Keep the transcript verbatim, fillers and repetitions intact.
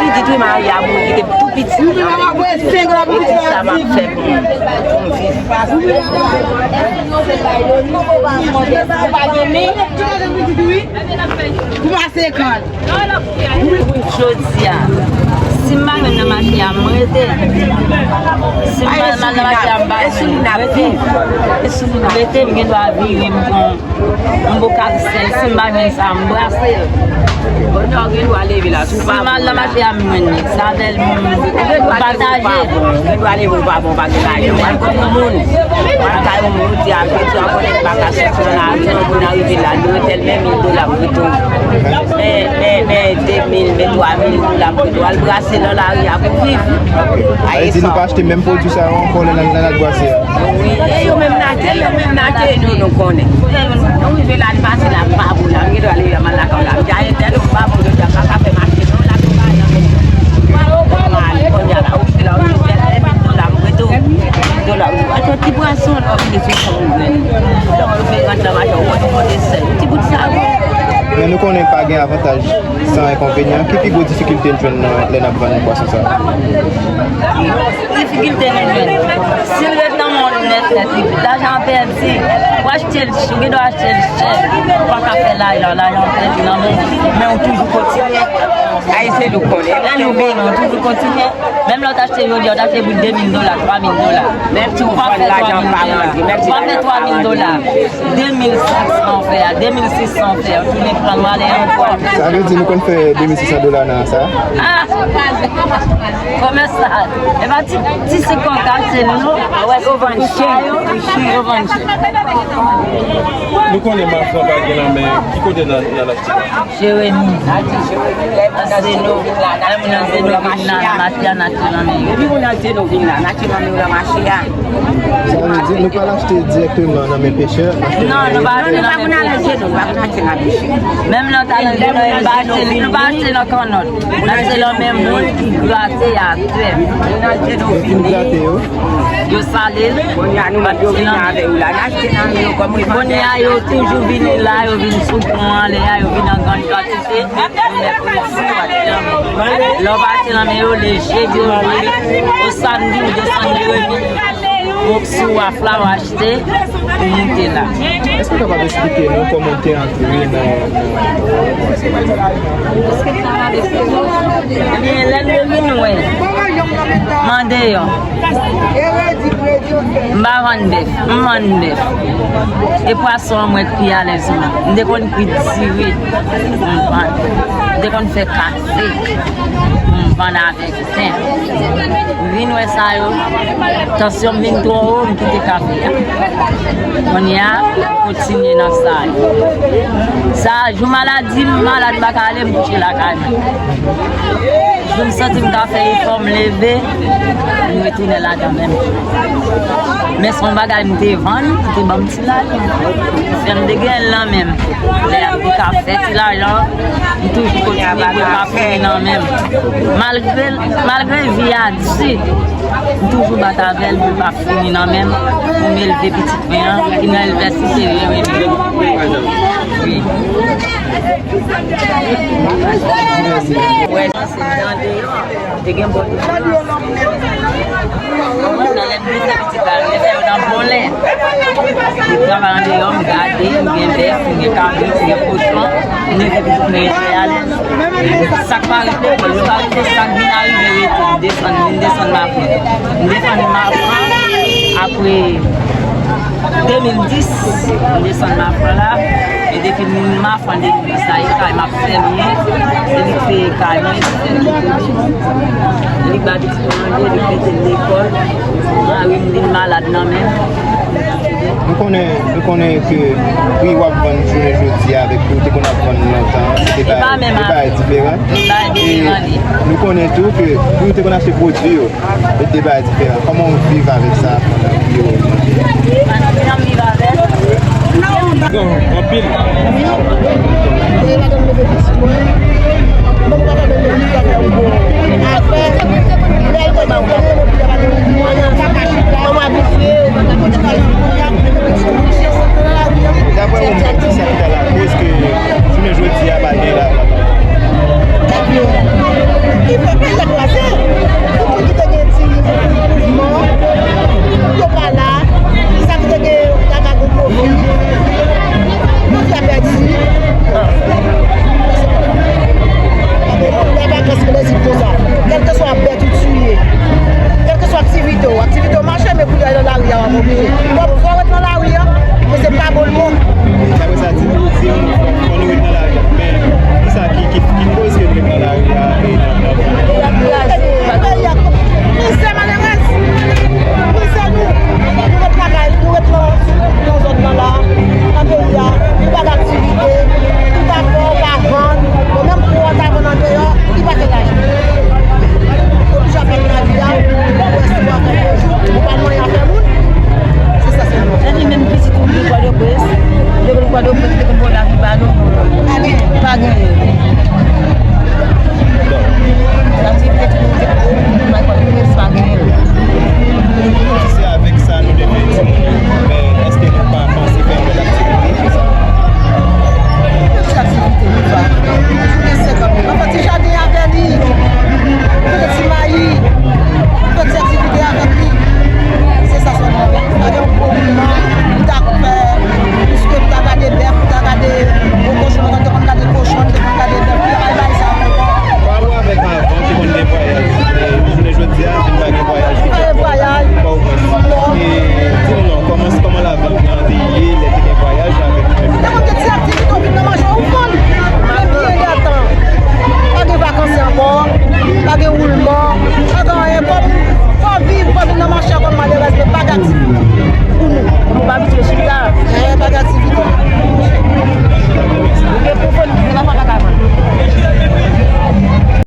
Pitit wi, mari a mouri, kite m tou piti. Epi sa m ap fè pou m, pou m viv. Pou m a senkant. Jodi a, si m pa jwenn nan mache a, m rete. Si m pa mal nan mache a, m pa jwenn, m rete. M rete, m gen dwa vire, m pran yon bokal sèl. Si m pa jwenn sa, m brase l. Bonè w gen dwa leve la. Si w pa mal nan mache a, m jwenn li. Sa bèl moun. Pataje. Ou gen dwa leve ou pa bon, pa gen lajan. Ou al konn yon moun. Ou al kay yon moun, ou di a, Petro a konnen m pa ka soti nan lajan, moun nan rive la, li retèl men mil dola m prete w. Men, men, men de mil, men twa mil dola m prete w. Al brase nan lari a pou viv. Sa vle di nou pa achte menm pwodui sa yo ankò lè n al, lè n al brase a? Wi, e yo menm n achte, yo menm n achte, nou, nou konnen. Nou rive la, n pase la, m pa bon la, m gen dwa leve m al lakay la. M di a entèl, ou pa bon, jodi a, m pa ka fè mache non, la tou pa nan men. Mwen ale, kounye a la, ou se la, ou se la, mil dola, m prete w mil dola. Ou achte ti pwason, lè w vini sou fon, ou jwenn. Lè w vin rant nan mache, ou konn ou konte sèl. Ti bout sa, wi. Men nou konnen pa gen avantaj san enkonvenyan. Ki pi gwo difikilte n jwenn nan, lè n ap vann pwason sa a? Difikilte nou jwenn. Si l ret nan men w nèt nèt, li, lajan an pèdi. Ou achte l, ou gen dwa achte l chè. Ou pa ka fè lajan, lajan an pèdi nan men w. Men ou toujou kontinye. Ayisyen nou konnen. Lè nou konnen, ou toujou kontinye. Menm lè w t achte jodi a, w t achte pou de mil dola, twa mil dola. Menm si w vann lajan pa manje, menm si w pa fè twa mil dola. De mil senk san w fè a, de mil sis san w fè a, ou tounen pran w ale ankò. Sa vle di nou konn fè de mil sis san dola nan sa? Ah! Kòmès sa, e pa ti, ti se kòkase nou. Wè, yo vann chen. Yo vann chen. Nou konnen mafran pa gen nan men, ki kote nan, nan Jeremi, nan Zeno, lè moun nan Zeno vin la, nan mache a, n achte nan men yo. Depi moun nan Zeno vin la, n achte nan men yo nan mache a. Sa vle di, nou pa al achte dirèkteman nan men pechè, n achte nan men yo. Non, nou pa achte nan men pechè. Menm lè w t al nan Zeno, nou pa achte, nou pa achte nan kannòt. N achte nan men moun ki grate atè. Moun nan Zeno vini. Yo sale l. Kounye a, nou menm yo vini avè yo la. N achte nan men yo kòm revann. Kounye a, yo toujou vini la, yo vin sou pon anlè a, yo vin an grann kantite. Yo mèt resi w achte nan men yo. Lè w pa achte nan men yo, leje, yo vini. O samdi, ou desann Jeremi. Ou sou waf la, w achte, ou moute la. Èske w kapab eksplike nou kòman w te antre nan, nan... Ebyen, lè nou vin wè, mande yo. M pa vann bèf, m vann bèf. E pwason an mwen k pi alèz mwen. M te konn kwit diri, m vann. M te konn fè kafe, m vann avèk pen. M vin wè sa yo, tansyon m vin twò wo, m kite kafe a. Kounye a, m kontinye nan sa yo. Sa, jou maladi m, malad m pa ka ale, m kouche lakay mwen. Jou m santi m ka fè efò, m leve, m retounen ladan menm. Men se yon bagay m te vann, ki te ban m ti lajan. Fè m te gen l nan men m. Lè a m te ka fè ti lajan, m toujou kontinye pou l pa fini nan men m. Malgre, malgre vi a di, m toujou bat avè l pou l pa fini nan men m, pou m elve pitit mwen an, ki nan inivèsite, li rele. Wi. Wè, se nan deyò. Te gen bon. Nan lè m te fè pitit la, m te fè yo nan bon lè. M travay andeyò, m gade, m gen bèf, m gen kabrit, m gen kochon, m leve pitit mwen trè alèz. Sa k pa rive, mwen, yo pa rive, sa k vin arive, rete, m desann, m desann Mafran. M desann Mafran, apre de mil dis, m desann Mafran la, e depi m Mafran de Sa e kay m ap fèmye, se li k peye kay mwen, se li k fè tout. Se li k ba pitit mwen manje, li k mete l lekòl. Mari m vin malad nan men m. Nou konnen, nou konnen ke pri w ap vann jounen jodi a avèk pri w te konn ap vann nan tan an, se de bagay diferan. E nou konnen tou ke pri w te konn achte pwodui yo, e de bagay diferan. Kòman w viv avèk sa pandan plizyè ane? Jan m viv avè l? Anpil.